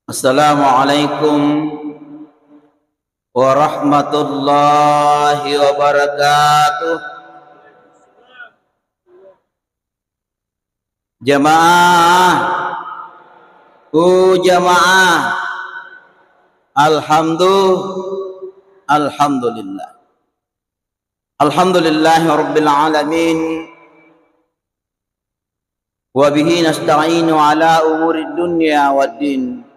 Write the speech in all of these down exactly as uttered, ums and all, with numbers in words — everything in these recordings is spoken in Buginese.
Assalamualaikum warahmatullahi wabarakatuh. Jamaah, ku jamaah, alhamdulillah, alhamdulillah. Alhamdulillahi rabbil alamin. Wa bihi nasta'inu ala umuri dunya waddin.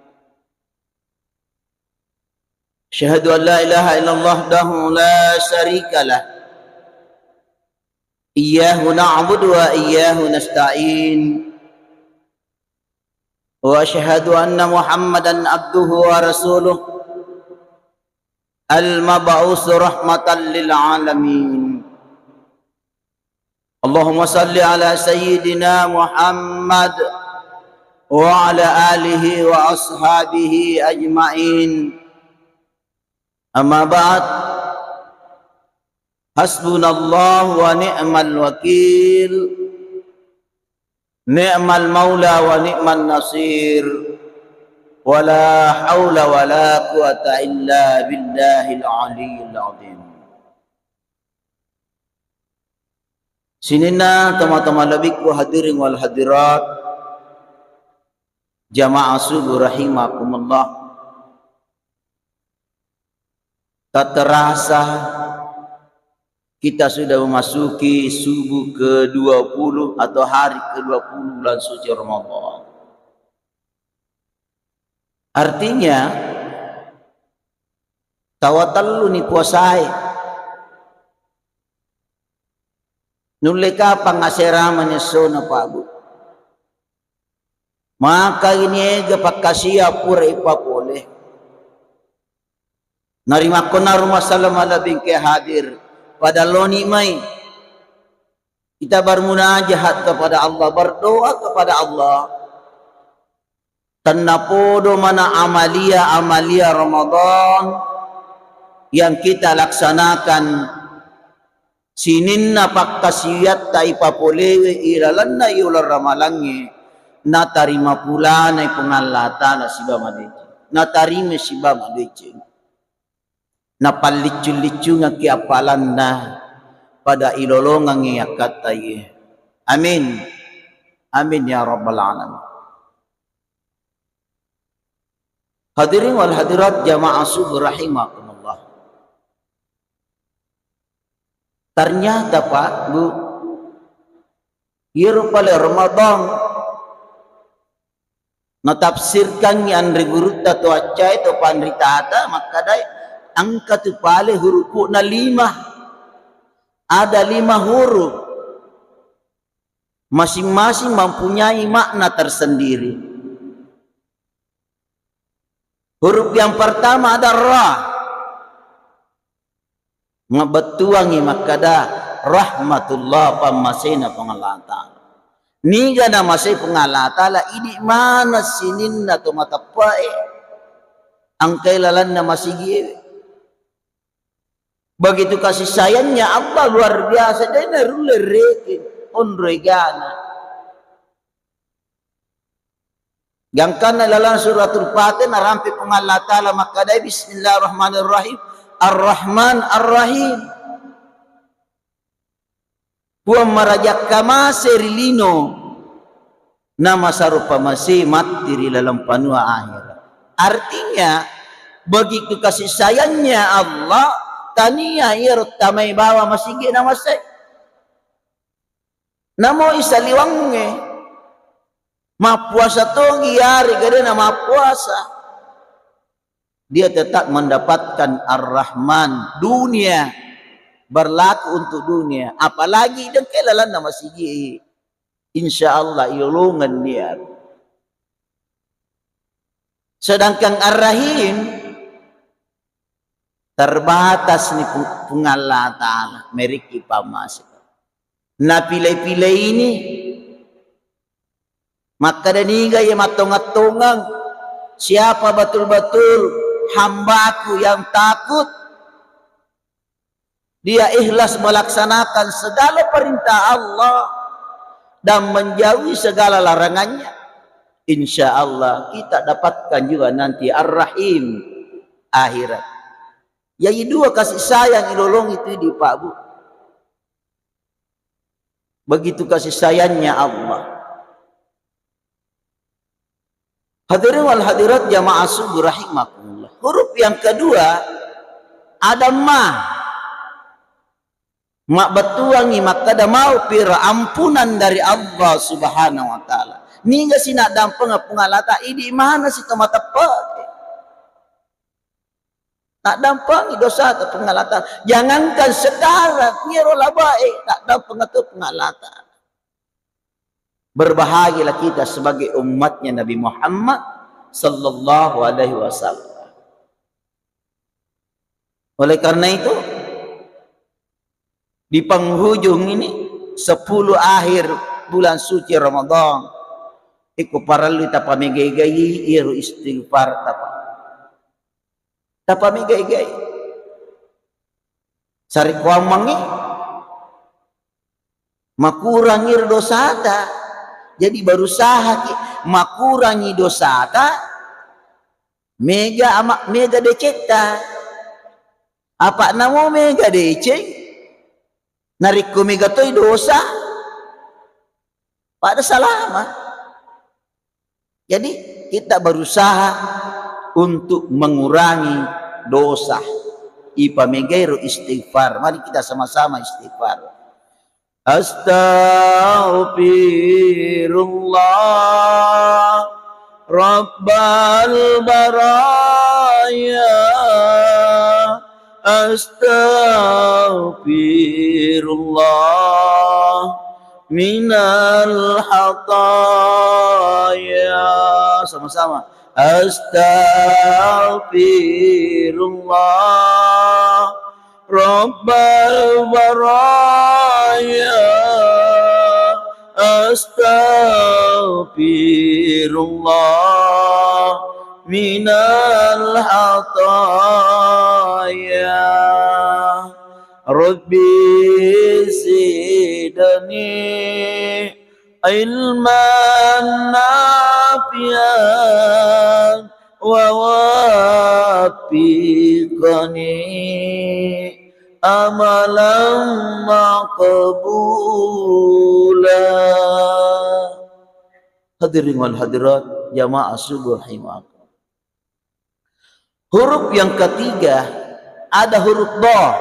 Asyhadu an la ilaha illallah wahdahu la syarika lah. Iyyahu na'budu wa iyyahu nasta'in. Wa asyhadu anna Muhammadan abduhu wa rasuluh. Al-mab'us rahmatan lil alamin. Allahumma salli ala sayyidina Muhammad wa ala alihi wa ashabihi ajma'in. Amma ba'd. Hasbunallahu wa ni'mal wakil. Ni'mal maula wa ni'man nasir. Wa la haula wa la quwata illa billahil aliyyil azim. Sininna tama-tama lebikku hadirin wal hadirat, jamaah subuh rahimakumullah. Tak terasa kita sudah memasuki subuh kedua puluh atau hari kedua puluh bulan suci Ramadan. Artinya, tawa tellu ni puasae. Nulle kapang asera manessona, Pak, Bu? Maka ini ega pakkasia pura ipapole. Narimakkonaro masalah malebbi engka hadir. Pada loni mai. Kita bermunajahat kepada Allah, berdoa kepada Allah. Tennapodo mana amalia-amalia Ramadan yang kita laksanakan, sininna pakkasiwiatta ipapolewe ilalenna uleng ramalangnge, natarima pulanai Puang Allah Ta'ala siba madeceng, natarima siba madeceng. Napalliccung-liccungekki appalanna pada ilolongengngi akkattaie. Amin. Amin ya rabbal alamin. Hadirin wal hadirat jamaah subuh rahimakumullah. Ternyata, Pak, Bu, iyaro pale Ramadan natafsirkangngi anre gurutta to accae to panritata makkedai engka tu pale hurupu'na lima. Ada lima huruf. Masing-masing mempunyai makna tersendiri. Huruf yang pertama ada ra. Mabettuangngi makkada rahmatullah, pammasena Puang Allah Ta'ala. Niga namasei Puang Allah Ta'ala, idi mana sininna to mateppae, engkai lalanna masigie. Begitu kasih sayangnya Allah luar biasa, de narulle rekeng onro egana. Gangkanna lalang Suratul Fatihah narampe Puang Allah Ta'ala makkadai, "Bismillahirrahmanirrahim. Ar-Rahman Ar-Rahim." Puang marajakka mase ri lino, namasarupa mase matti ri laleng panua ahera. Artinya, begitu kasih sayangnya Allah, tania iyaro tamai bawa masigi namasei. Namo isaliwangnge, mappuasa togi yarega de namappuasa. Dia tetap mendapatkan Ar-Rahman, dunia, berlaku untuk dunia. Apalagi dengke lalanna masigi, insya Allah ilolongan dia. Sedangkan Ar-Rahim, terbatas ni Pu-, Puang Allah Ta'ala, meriki pamase. Napile-pile ini, makkada niga iya mattongang-tongang, siapa betul-betul hambaku yang takut, dia ikhlas melaksanakan segala perintah Allah dan menjauhi segala larangannya. Insya Allah kita dapatkan juga nanti Ar-Rahim akhirat. Jadi dua kasih sayang ilolong itu di Pak Bu. Begitu kasih sayangnya Allah. Hadirin wal hadirat jamaah subuh rahimakumullah. Huruf yang kedua ada ma. Mabbettuangngi makkeda maupir ampunan dari Allah Subhanahu wa Ta'ala. Niga si naddampeng Puang Allah Ta'ala, idi mana si to mateppe. Naddampengi dosa ta Puang Allah Ta'ala. Jangankan sekarang, iyaro labae, naddampeng tu Puang Allah Ta'ala. Berbahagialah kita sebagai umatnya Nabi Muhammad sallallahu alaihi wasallam. Oleh karena itu, di penghujung ini, sepuluh akhir bulan suci Ramadan, iko parellu tapamegai-gai iyaro istighfar tapa. Tapamegai-gai. Sarekkuammengngi makurangi ro dosata. Jadi berusahaki makurangi dosata, mega ama-, mega decetta. Apa namo mega deceng, narekko mega toi dosa, pada salama. Jadi kita berusaha untuk mengurangi dosa. Ipamegairo istighfar. Mari kita sama-sama istighfar. Astaghfirullah Rabbal baraya. Astaghfirullah minal khataya. Sama-sama. Astaghfirullah Rabbal baraya. Astaghfirullah minal khataya. Rabbi zidni ilman nafi'an wa waffiqni amalan maqbula. Hadirin wal hadirat, jamaah subuh rahimakumullah. Huruf yang ketiga ada huruf dha.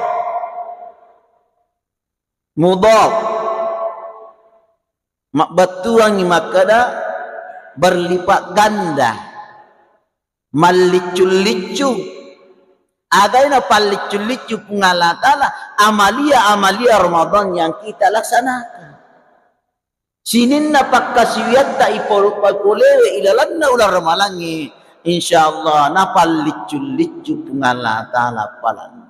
Mudhaf. Mabbettuangngi makkeda berlipat ganda. Malliccu-liccu. Agai napalliccu-liccu Puang Allah Ta'ala amalia-amalia Ramadan yang kita laksanakan. Sininna pakkasiwiatta ipo-, ipolewe ilalenna uleng ramalangnge, insyaallah napalliccu-liccu Puang Allah Ta'ala palanna.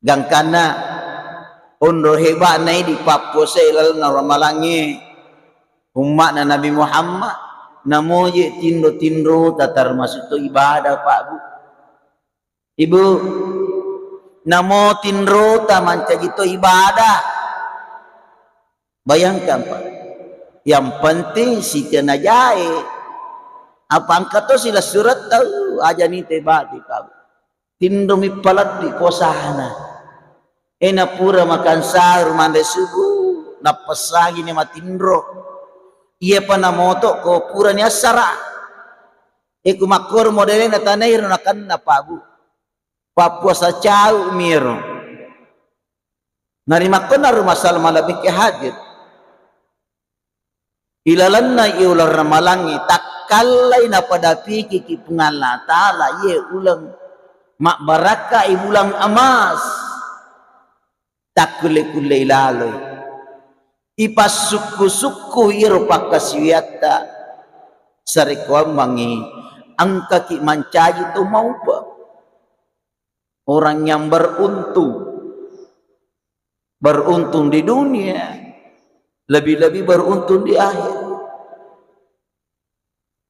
Gangkanna onro heba'na idi pappuasai ilalenna ramalangnge umma'na Nabi Muhammad, namoje tinro-tinrota termasuk to ibadah, Pak, Bu. Ibu, namo tinrota mancaji to ibadah. Bayangkan, Pak. Yang penting sitena jae. Apa engka to silessuretta, uh, aja nite badi, Pak. Tinromi paladdi posana. Ena pura makan sahur, manre subuh, nappessagini matinro. Iyapa namoto ko purani assara. E, ku makkoro modelena tanairo nakenna, Pak, Bu. Pappuasa cau miro. Narimakkonna rumah salama lebih ke hadir. Ilalenna iye uleng ramalangnge takkallai napadapikiki Puang Allah Ta'ala iye uleng mabbarakkai bulan emas. Takkulle-kullei laloi. Ipassukku-sukku iyaro pakkasiwiatta sarekkoammengngi engkaki mancaji to maupa. Orang yang beruntung. Beruntung di dunia, lebih-lebih beruntung di akhirat.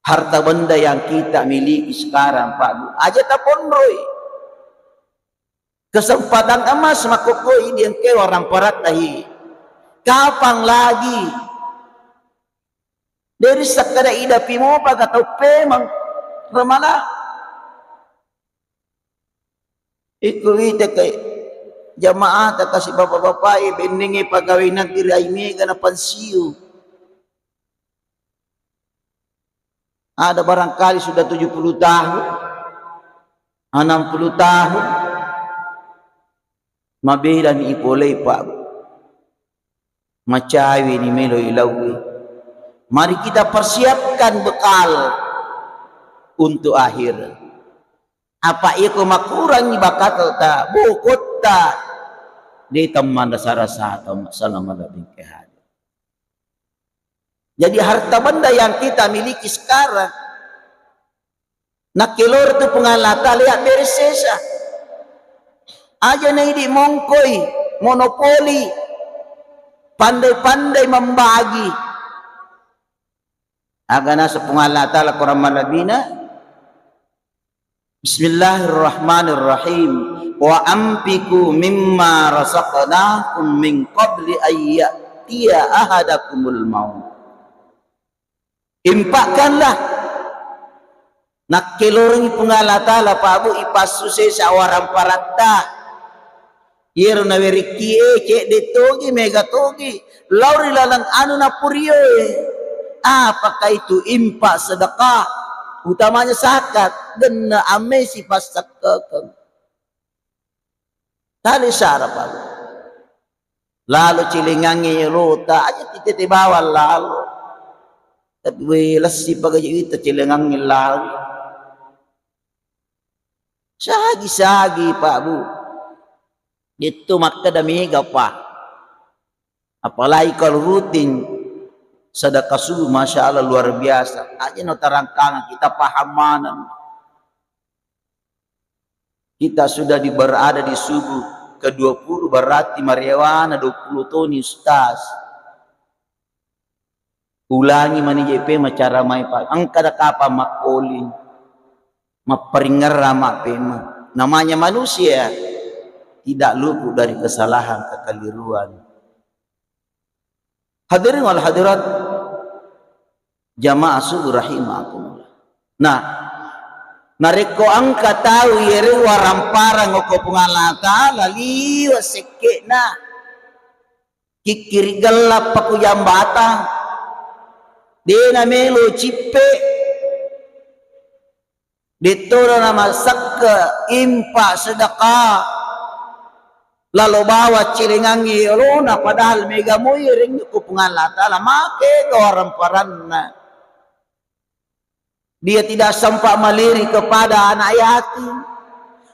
Harta benda yang kita miliki sekarang, Pak, Bu, aja taponroi. Kesempatan emas makkokkoe idi engkae waramparatta hi. Kapan lagi? Deri sakkada idapi mopa ka tau pemeng ramala. Iko wita ke jamaah ta kasi bapak-bapak e bennenge pegawai negeri ai mega na pensiun. Ada barangkali sudah tujuh puluh tahun, enam puluh tahun, mabelani ipolei, Pak. Macawe ni melo ilaui. Mari kita persiapkan bekal untuk akhirat. Apa iko makurangi bakatta, bokotta, de tammanrasa-rasa tau masalah malebbi ke hadir. Jadi harta benda yang kita miliki sekarang, nakkelor tu Puang Allah Ta'ala ya beres sesa. Aja na idi mongkoi, monopoli, pandai-pandai membagi. Aga naseng Puang Allah Ta'ala Quran malebbina, Bismillahirrahmanirrahim. Wa anfiqu mimma razaqnakum min qabli an ya'tiya ahadakumul maut. Infakkanlah. Nakkelorengngi Puang Allah Ta'ala, Pak Bu, ipassu sesa waramparatta. Iyaro nawerekkie cedde togi, mega togi, lao ri laleng anu napurioe. Apakah itu infak, sedekah, utamanya zakat, genne ammesi passakkekeng. Tali sara, Pak. Lalo celengangnge rota aja titete bawang lalo. Tapi we lessi pagaji wita celengangnge lalo. Sagi-sagi, Pak Bu. Detto makkeda mega, Pak. Apalagi kalau rutin sedekah subuh, Masya Allah, luar biasa. Aja no tarangkangan, kita paham maneng. Kita sudah di, berada di subuh kedua puluh, berarti mariawana dua puluh toni, Ustaz. Ulangi mani je pemeng cara mai, Pak. Engka da kapang makkoling. Mapparingerrang mappemeng. Namanya manusia tidak luput dari kesalahan, kekeliruan. Hadirin wal hadirat, jamaah subuh rahimakumullah. Nah, narekko engka tau iyere waramparang okko Puang Allah Ta'ala, liwa sekke'na. Kikkiri gella pakujambatang, de namelo cippe, dettona namasekke infak sedekah lalo bawang celengangnge yolona, padahal mega moi ring ko Puang Allah Ta'ala, make gawaran-paranna. Dia tidak sempat melirik kepada anak yatim,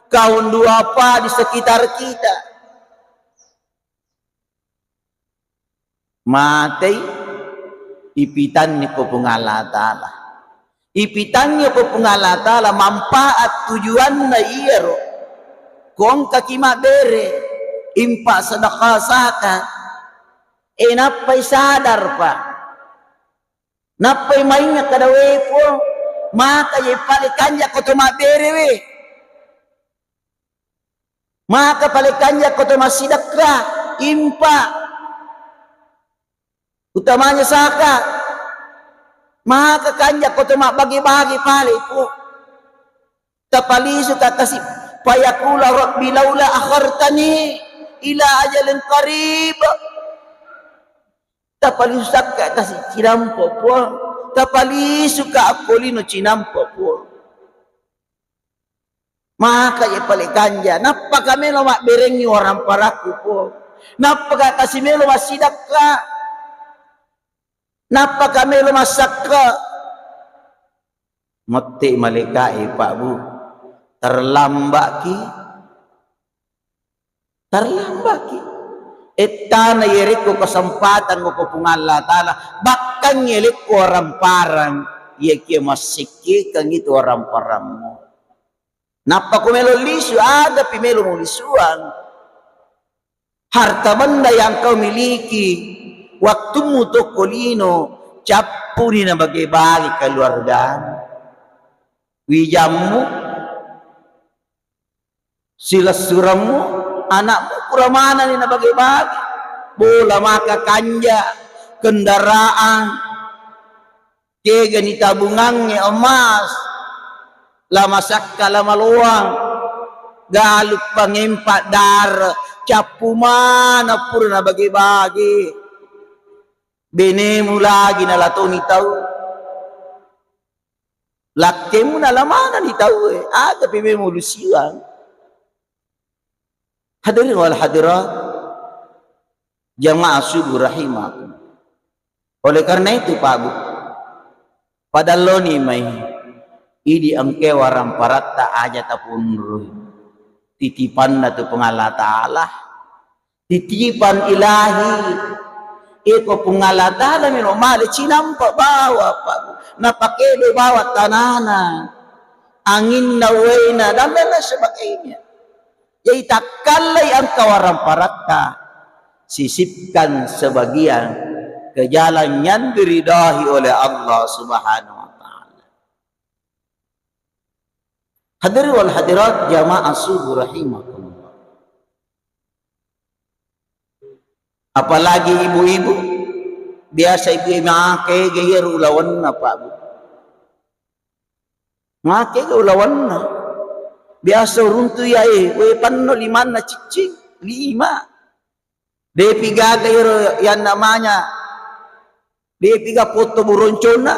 kaum duafa di sekitar kita. Matei, ipitanni ko Puang Allah Ta'ala. Ipitanni ko Puang Allah Ta'ala, manfaat tujuanna iyaro. Ko engkaki mabbere, infak, sedekah, zakat. E, nappai sadar, Pak. Nappai mainga kada, we Puang, maka je pale kanja ko to mabbere we. Maka pale kanja ko to massidekka, infak. Utamanya zakat. Maka kanja ko to mabbage-bage pale, Puang. Tapalisu ka kasi, fayaqula rabbi laula akhartani ila ajalin qarib. Tapalisu sakka kasi cinampa, Puang. Tapalisu ka akko lino cinampa, Puang. Maka je pale kanja, nappaka melo mabberengngi waramparakku, Puang. Nappaka kasi melo massidekka. Nappaka melo massakka. Mette malaika'e, Pak Bu, terlambaki, terlambaki. Ettana yerekko kesempatan ko Puang Allah Ta'ala, bakkang yelekko waramparang, iyakiya massekkekang itu waramparammu. Nappa ko melo lisu, agapi melo mulisuang. Harta benda yang kau miliki, wattummu tokko lino, cappuni nabage-bage keluargamu, wijammu, silessurammu, anakmu, pura manani nabage-bage, bola maka kanja, kendaraan, Kegani tabungangnge emas, la masakka la maloang, galu pangempa dare, cappu maneng pura nabage-bage. Benemu lagi nalatoni tau. Lakkemu nalamanani tauwe, aga pe memeng ulusiwang. Hadirin wal hadirat, jamaah subuh rahimakum. Oleh karena itu, Pak Bu, padalloni mai idi engkae waramparatta aja tapunrui. Titipanna tu Puang Allah Ta'ala. Titipan ilahi. Iko Puang Allah Ta'ala melo male cinampa bawa, Pak Bu. Napakede bawa tanana. Anginna, waena, dan lain-lain sebagainya. Jadi takkallai engka waramparatta, sisipkan sebagian ke jalan yang diridai oleh Allah Subhanahu wa Ta'ala. Hadirin wal hadirat, jamaah subuh rahimakumullah. Apalagi ibu-ibu, biasa ibu-ibu makege iyaro ulawenna, Pak Bu. Makege ulawenna. Biasa uruntu iya, eh, we panno limanna ciccing, lima. Depi gaga iyaro yang namanya, depi ga foto buroncona.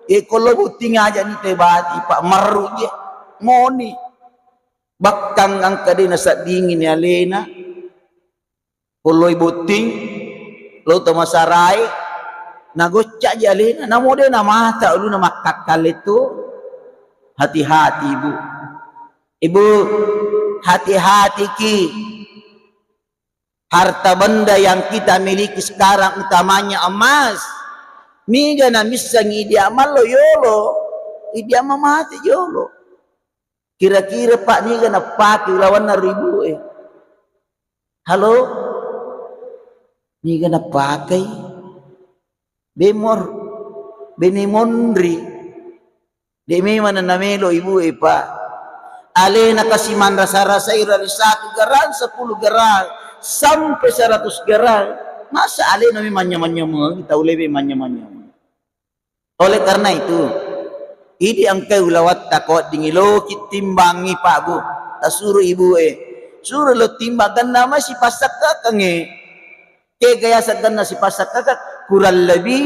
E, ko lo botting aja ni tebati, Pak, marru je. Moni. Bakkang engka de naseddingini alena. Polloi botting, lo to masarae, nagocca ji alena, namo de namata uluna makkakkale tu. Hati-hati, Bu. Ibu, hati-hati ki. Harta benda yang kita miliki sekarang, utamanya emas, niga namissengi idia mallo yolo, idia mamate yolo. Kira-kira, Pak, niga napake ulawanna ro ibue? Halo? Niga napakei? Bemor, bene monri. De memang namelo ibue, Pak. Alena kasi manrasa-rasai dari satu gerang, sepuluh gerang, sampai seratus gerang. Masa alena memang nyameng-nyameng, tau lebe manyameng-nyameng. Oleh karena itu, idi engkai ulawatta ko weddingi loki timbangi, Pak Bu. Tasuru ibue. Suru lo timbang, ganna mai sipassakkakengnge. Kega yaseng ganna sipassakkakkang, kurang lebih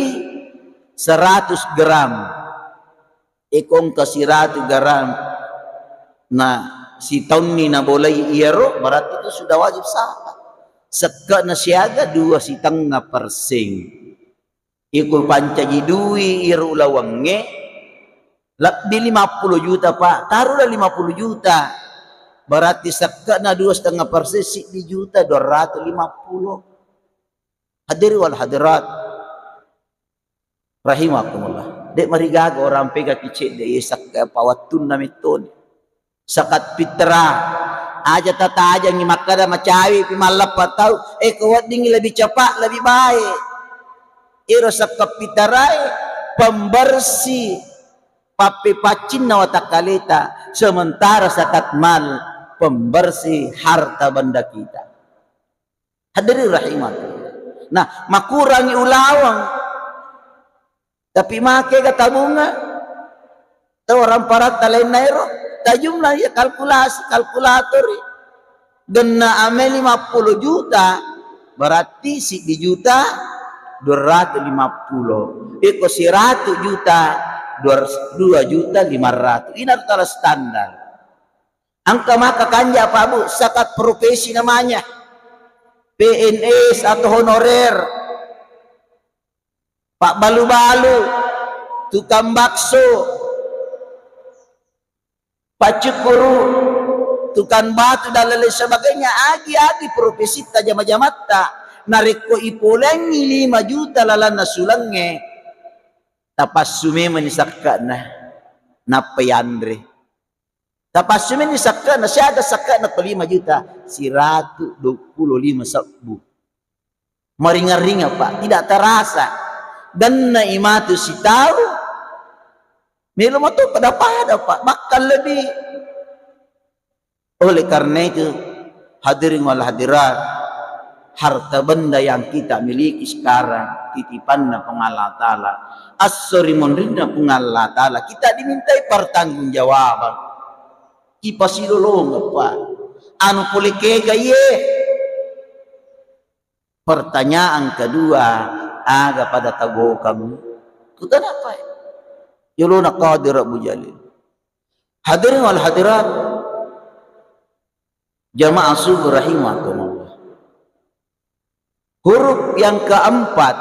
seratus gram. Iko engka siratu gram. Nah, sitaunni nabolai iyaro, berarti itu sudah wajib zakat. Sekke'na siaga dua sitengnga persen. Iko pancaji dui iyaro ulawengnge, lebbi lima puluh juta, Pak. Taruhlah lima puluh juta. Berarti sekke'na dua setengah persen, siddi juta dua ratus lima puluh. Hadirin wal hadirat rahimakumullah. De' marigaga orang pegaki cedde' ye sakka pawattunna mettoni. Zakat fitrah. Aja tatajengngi makkada macawepi malleppa tau. Eh, ko weddingngi lebih cepat, lebih baik. Ero zakat fitrah e pembersih pappepaccinna watakkaleta, sementara zakat mal pembersih harta benda kita. Hadirin rahimakumullah. Nah, makurangi ulaweng. Tapi makega tabunga. Tau orang paratta lainna ero, tajumlah ya kalkulasi, kalkulatori. Genna ame lima puluh juta, berarti siddi juta dua ratus lima puluh. Iko siratu juta, dua, dua juta lima ratus. Ina tala standar. Engka maka kanja, Pak Bu, zakat profesi namanya. P N S atau honorer. Pabbalu-balu, tukang bakso, paccukuru, tukang batu dan lain sebagainya, agi-agi profesitta jama-jamatta. Narekko ipolengi lima juta lalanna sulengnge, tapassu memeni sakka'na, nappa yanre. Tapassu meni sakka'na, siaga sakka'na ko lima juta? Siratu duappulo lima sebbu. Maringa-ringa, Pak, tidak terasa. Genna imatu sitau, melo mato pada-pada, Pak, bahkan lebih. Oleh karena itu, hadirin wal hadirat, Harta benda yang kita miliki sekarang titipanna Puang Allah Ta'ala. Esso ri munrinna Puang Allah Ta'ala, kita dimintai pertanggungjawabang. Ipasilolongeng, Pak. Anu pole kega iye. Pertanyaan kedua, aga pada tagokang? Kutana apa? Yolona Qadir Abu Jalil. Hadirin wal hadirat, jamaah subuh rahimakumullah. Huruf yang keempat,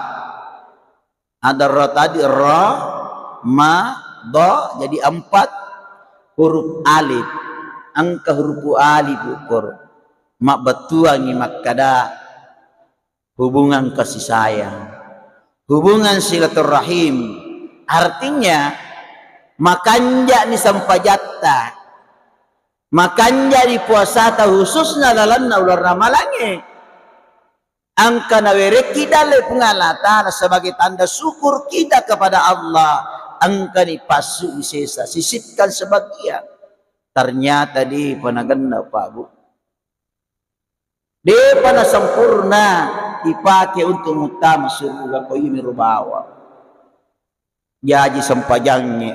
ada ra tadi, ra, ma, do, jadi empat huruf alif. Engka huruf alif ukur. Mabbettuangi makkada hubungan kasih sayang, hubungan silaturrahim. Artinya, makanjani sempajatta, makanjani puasata, khususna lalenna uleng Ramalangnge. Engka nawerekki dalle Puang Allah Ta'ala sebagai tanda syukur kita kepada Allah. Engkani passu sesa, sisipkan sebagian. Ternyata depa nagenna, Pak, Bu. Depa nasempurna ipake untuk muttama suruga, ko iyami rubawa. Jaji sempajangnge,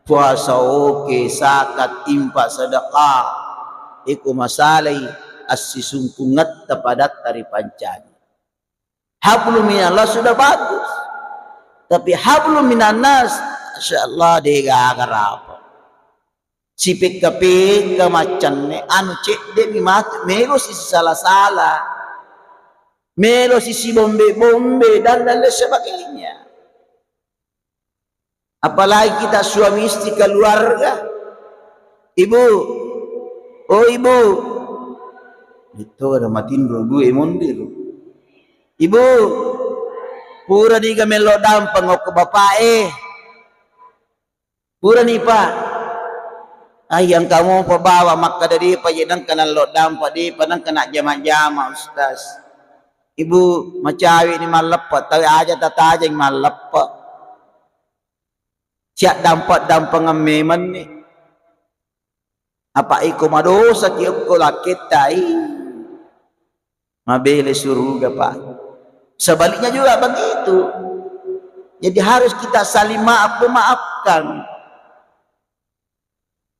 puasa oke, zakat, infak, sedekah, iko masalai assisungkungetta padatta ripancaji. Hablum minallah sudah bagus. Tapi hablum minannas, masya Allah, degaga rapa. Sipekka-pekka maccanne, anu cedde'mi matu, melo sisala-sala, melo sisibombe-bombe, dan lain sebagainya. Apalagi kita suami istri keluarga. Ibu, oh ibu, itu ada matinro dua mondir. Ibu, pura niga mello dampeng okko bapak eh. Purani, Pak. Ai, engka mopa bawa makkada depa je nengka nallo dampa, depa nengka najjama-jama, Ustaz. Ibu, macawe ni malleppe, tawe aja tatajeng malleppe. Siap dampa-dampengeng memenni. Apa iko madosa ki okko lakkettai. Mabele suruga, Pak. Sebaliknya juga begitu. Jadi harus kita saling maaf memaafkan.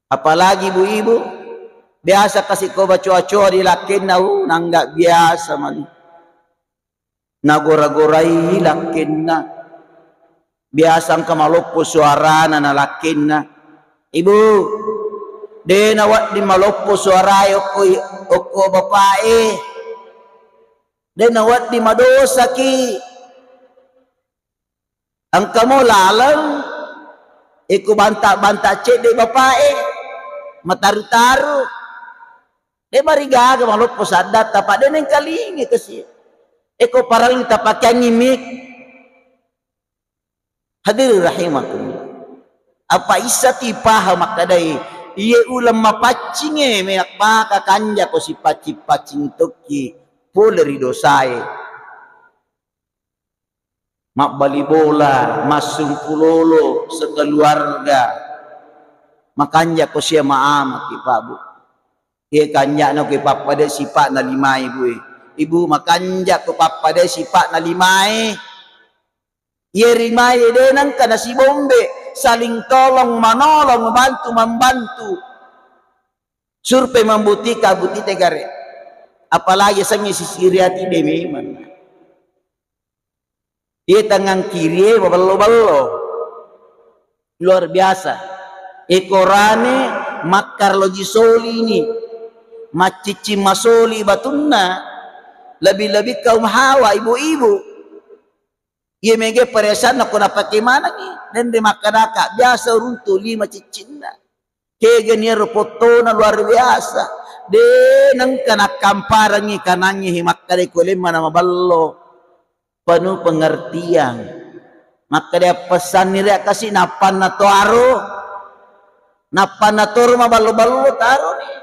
Apalagi ibu-ibu, biasa kasi ko bacoa-coa di lakkenna, uh, nangga biasa mani. Nagora-gorai lakkenna. Biasa engka maloppo suarana na lakkenna. Ibu, de nawedding maloppo suarae okko, okko bapae. De nawedding madosaki. Engka mo laleng, eko banta-banta cedde bapae, mataru-taru. De marigaga maloppo saddatta, pa de nengkalingi kasi. Eko parellu tapakeangngi mik. Hadirin rahimakumullah. Apa issati paham makkadai, iye uleng mapaccinge, meabbaka kanjako sipaccing-paccing tokki pole ri dosae. Mabbali bola, massumpulolo sekeluarga. Makanjako sia maamaki, Pak, Bu. Iye kanja'na ko pappada sipa'na limae, Bu, e. Ibu, makanja'ko pappada sipa'na limae. Iye rimae de nengka nasibombe, saling tolong manolong, bantu membantu. Survei membuktikan, bukti tegare. Apalagi sengi sisi riati de memang. Iye tangang kirie mabello-bello. Luar biasa. Ekorane makkarloji solini. Macciccing masoli batunna. Lebih-lebih kaum hawa, ibu-ibu. Iye mege peresanna ko napake manengi. Nende makkadaka biasa uruntu lima ciccinna. Kegani ero fottona luar biasa. De nengka nakkamparengi kanangngi makkadai ko lemma na maballo. Penuh pengertian. Makkada appessanni ria kasi nappanna toaro. Nappanna toro maballo-ballo taroni.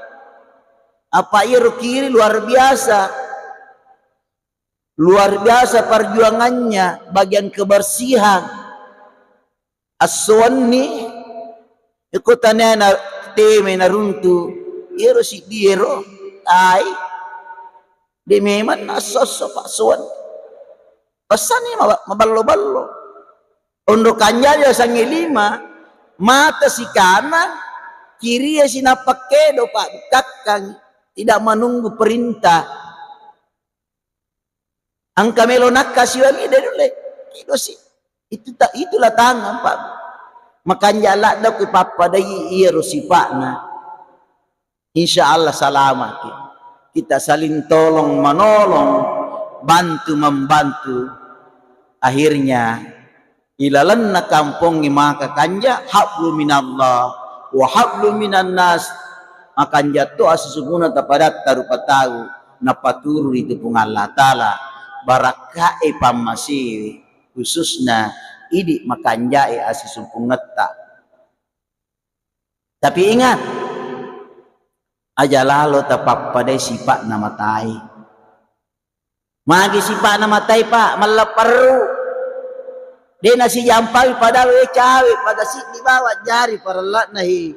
Apa iyaro kiri luar biasa. Luar biasa perjuangannya bagian kebersihan. Esso wenni, iko tanena teme naruntu, iyaro siddi ero, tai. De memang esso-esso paksuan. Pesanni maba-, maballo-ballo. Onro kanja yasengnge lima, mata sikana, kirie sinappa kedo, Pak, kakkang, tidak menunggu perintah. Engka melo nakka siwali de nulle, kido si. Itu ta-, itulah tangan, Pak. Makanja ladde ku pappadai iyaro sipa'na. Insya Allah salamaki. Kita saling tolong menolong, bantu membantu. Akhirnya ilalenna kampongnge maka kanja, hablu minallah wa hablu minan nas. Makanja to assesungguhna tapadatta rupa tau napaturu itu Puang Allah Ta'ala. Barakkae pammasewe, khususna idi makanjae assesungkungetta. Tapi ingat, aja lalo tapappadai sipa'na matai. Magi sipa'na matai, Pak, mallapperru. De nasijampangi padahal we cawe, pada siddi bawa jari parella'na hi.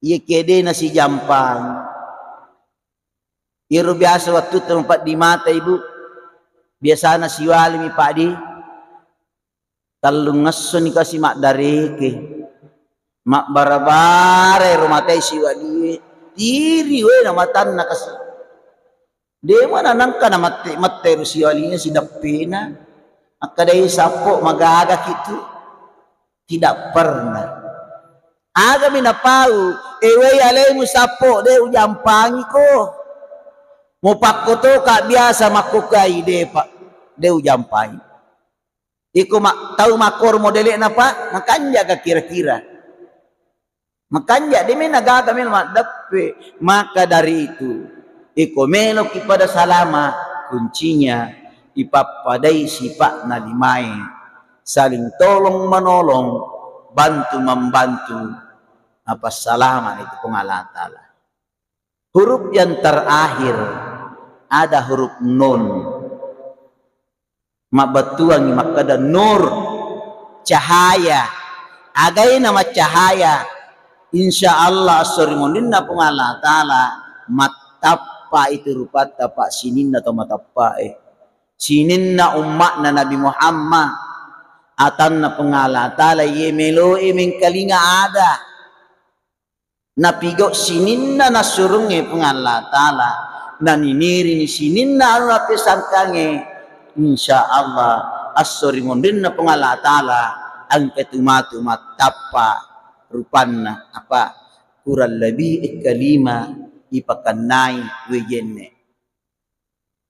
Iya ke de nasijampangi. Iyaro biasa wattu tempat di mata, Ibu. Biasana siwalimi, Pak, di. Tellungngesso ni kasi maddareke, mabbara-bara ero matai siwalie, tiri we na matanna kasi. Dema na nangka na mette-mette ero siwalie sideppena. Akkadai sappo, magaga kitu? Tidak pernah. Agami napau, ewai alemu sappo, de ujampangiko. Mupakkotoka biasa makkukai, de, Pak, de ujampangi. Iko ma-, tau makkoro modele'na, Pak, makanja ga kira-kira? Makanja, de mena gaga melo maddeppe. Maka dari itu, iko meloki pada salama, kuncinya ipappadai sipa'na limae, saling tolong menolong, bantu membantu, napassalama itu Puang Allah Ta'ala. Huruf yang terakhir ada huruf nun. Mabbettuangngi makkeda nur, cahaya. Againa maccahaya? Insya Allah esso ri munrinna Puang Allah Ta'ala mattappa itu rupatta, Pak, sininna to matappae. Sininna umma'na Nabi Muhammad, atanna Puang Allah Ta'ala, iye meloe mengkalinga ada. Napigau sininna nassurungnge Puang Allah Ta'ala, naninirini sininna anu nappesangkangnge, insya Allah esso ri munrinna Puang Allah Ta'ala engka tu matu mattappa rupanna, apa, kurang lebih engka lima ipakennai wejenne.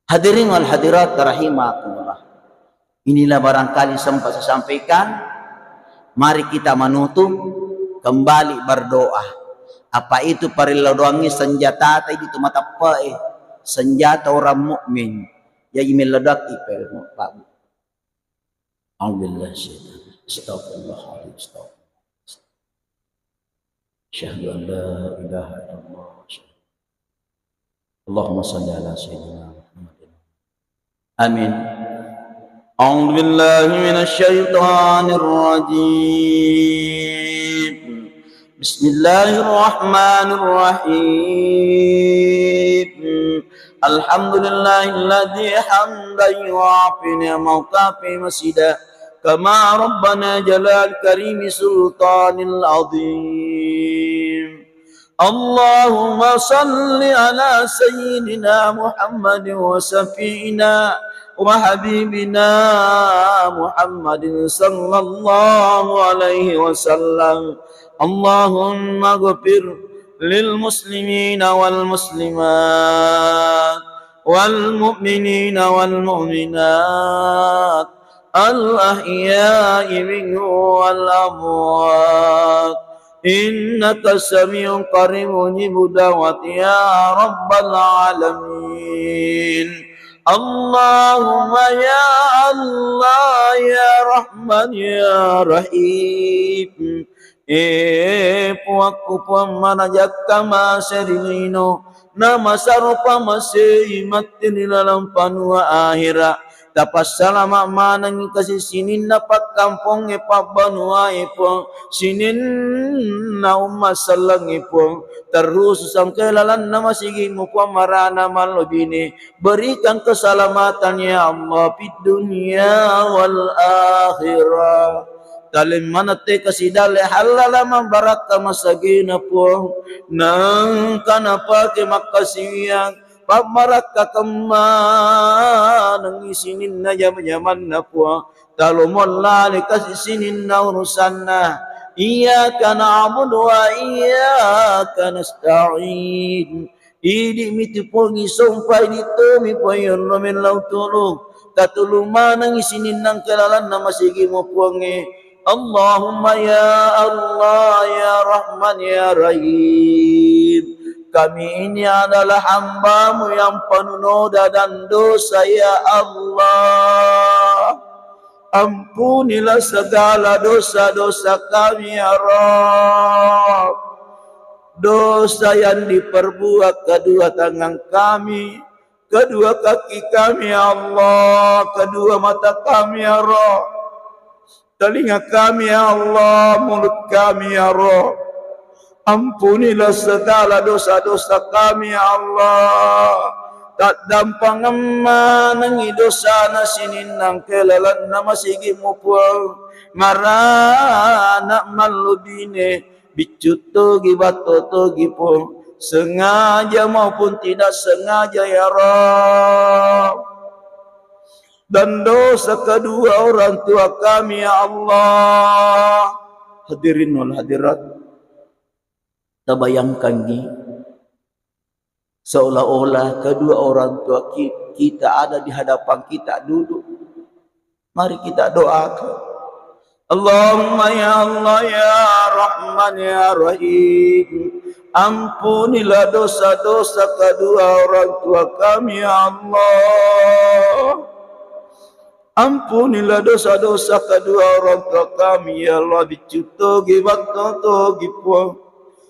Hadirin wal hadirat rahimakumullah. Inilah barangkali sempat saya sampaikan. Mari kita menutup, kembali berdoa. Apa itu parellau doangnge? Senjata tadi itu matappae. Senjata orang mukmin. Jadi mellau doa, Pak. A'udzubillahi minasyaitonir rajim. Astagfirullahaladzim. Astagfirullah. Asyhadu an la ilaha illallah. Allahumma salli ala sayyidina Muhammadin. Amin. A'udzu billahi minasy syaithanir rajim. Bismillahirrahmanirrahim. Alhamdulillahilladzi hamdan yuwafi ni'amahu wa yukafi mazida. Kama rabbana jalal karimi sultanil azim. Allahumma salli ala sayyidina Muhammadin wa syafi'ina wa habibina Muhammadin sallallahu alaihi wasallam. Allahumma ghfir lil muslimina wal muslimat wal mu'minina wal mu'minat al ahya'i minhum wal amwat. Innaka sami'un qarib mujibud da'wat ya rabbal alamin. Allahumma ya Allah, ya Rahman, ya Rahim. E Puakku, Puang manajakka mase ri lino, namasaro pamasei matti ri laleng panua ahera. Tapassalama manengngi kasi sininna pakkampongnge, pabbanuae Puang, sininna umma sellengnge Puang, terrusu sangke lalenna masigimu Puang, marana mallobine. Berikan keselamatan ya Allah fid dunya wal akhirah. Talemmana te kasidalle hallala mambarakka masagena Puang, nengka napake makkasiwiang pabbarakka kemmanengngi sininna jama-jamanna Puang. Talomo lale kasi sininna urusanna. Iyyaka na'budu wa iyyaka nasta'in. Idi' mi tu Puang isompa, idi' tomi Puang yonno mellau tulung. Tatulung manengngi sininna engka lalenna masigimu Puangnge. Allahumma ya Allah, ya Rahman, ya Rahim. Kami ini adalah hambamu yang penuh noda dan dosa, ya Allah. Ampunilah segala dosa-dosa kami, ya Rabb. Dosa yang diperbuat kedua tangan kami, kedua kaki kami, ya Allah, kedua mata kami, ya Rabb, telinga kami, ya Allah, mulut kami, ya Rabb. Ampunilah segala dosa-dosa kami, ya Allah. Taddampangeng manengngi dosana sininna engka lalenna masigimu Puang. Marana mallobine, biccu togi, batto togi Puang. Sengaja maupun tidak sengaja, ya Rabb. Dan dosa kedua orang tua kami, ya Allah. Hadirin wal hadirat, tabayangkangngi seolah-olah kedua orang tua ki-, kita ada di hadapan kita duduk. Mari kita doakan. Allahumma ya Allah, ya Rahman, ya Rahim, ampunilah dosa-dosa kedua orang tua kami, ya Allah. Ampunilah dosa-dosa kedua orang tua kami, ya Allah, biccu togi, batto togi, Puang.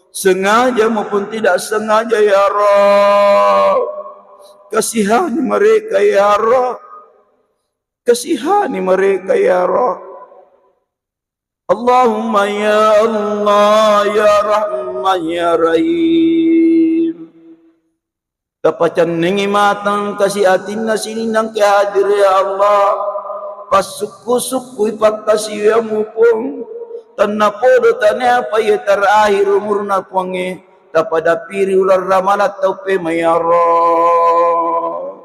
Sengaja maupun tidak sengaja, ya Rabb. Kasihani mereka, ya Rabb. Kasihani mereka, ya Rabb. Allahumma ya Allah, ya Rahman, ya Rahim. Tapacennengi matang kasi atinna sininna engka hadir, ya Allah. Passukku-sukkui pakkasiwiammu, Puang. Tennapodo tania apa iya terakhir umurna, Puangnge. Tapadapiri uleng ramalang tau pema, ya Rabb.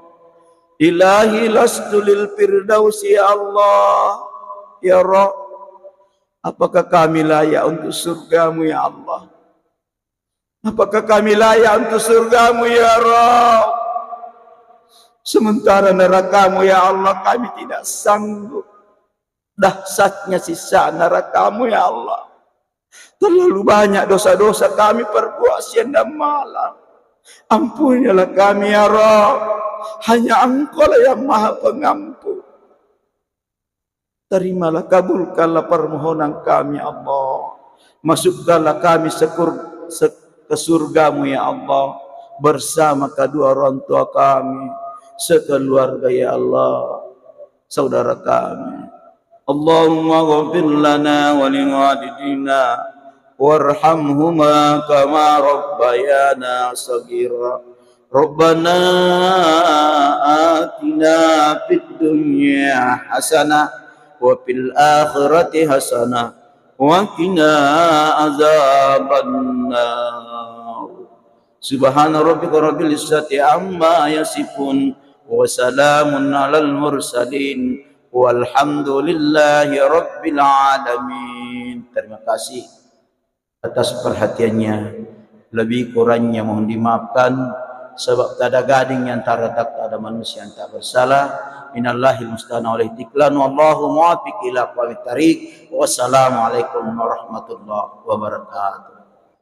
Ilahi lastu lil firdausi, ya Allah. Ya Rabb, apakah kami layak untuk surgamu, ya Allah? Apakah kami layak untuk surgamu, ya Rabb? Sementara nerakamu, ya Allah, kami tidak sanggup. Dahsyatnya siksa nerakamu, ya Allah. Terlalu banyak dosa-dosa kami perbuat siang dan malam. Ampunilah kami, ya Rabb. Hanya Engkaulah yang Maha Pengampun. Terimalah, kabulkanlah permohonan kami, Allah. Masukkanlah kami sekur-, se-, ke surgamu, ya Allah, bersama kedua orang tua kami, sekeluarga, ya Allah, saudara kami. Allahumma ghfir lana wa liwalidina warhamhuma kama rabbayana saghira. Rabbana atina fid dunya hasanah wa fil akhirati hasanah wa qina azabannar. Subhana rabbika rabbil izzati amma yasifun, wa salamun alal mursalin, walhamdulillahi rabbil alamin. Terima kasih atas perhatiannya. Lebih kurangnya mohon dimaafkan, sebab tiada gading yang tak retak, ada manusia yang tak bersalah. Minallahil musta'an alaih tiklan, wallahu muwaffiq ila aqwamit thariq. Wassalamualaikum warahmatullahi wabarakatuh.